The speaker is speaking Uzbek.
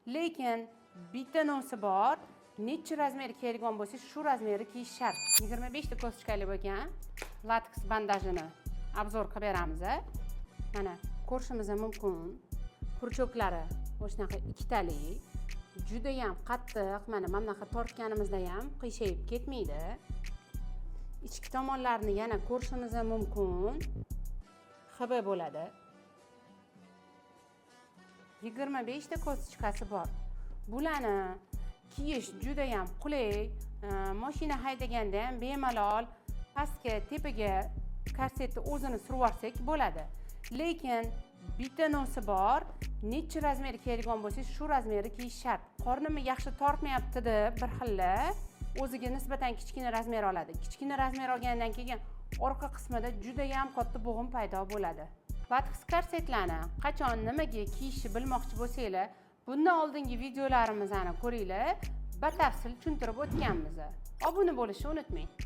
Lekin bitta но si bor: necha razmer kiyadigan bo'lsangiz, shu razmerni kiyish shart. 25 ta косточка li bo'lgan lateks bandajini обзор qilib beramiz. Mana, ko'rishimiz mumkin, крючок lari shunaqa ikkitali, judayam qattiq. Mana bunaqa tortganimizda ham qiyshayib ketmaydi. Ichki tomonlarini yana ko'rishimiz mumkin, xb bo'ladi. 25 ta косточка si bor. Bularni kiyish judayam qulay. Moshina haydaganda ham bemalol pastga, tepaga korsetni o'zini surib yuborsak bo'ladi. Lekin bitta но si bor: necha razmer kiyadigan bo'lsangiz, shu razmerni kiyish shart. Qornimni yaxshi tortmayapti deb bir xilla o'ziga nisbatan kichkina razmer oladi. Kichkina razmer olgandan keyin orqa qismida judayam katta bo'g'im paydo bo'ladi. Lateks korsetlarni qachon, nimaga kiyishni bilmoqchi bo'lsanglar, bundan oldingi videolarimizni ko'ringlar, batafsil tushuntirib o'tganmiz. Obuna bo'lishni unutmang.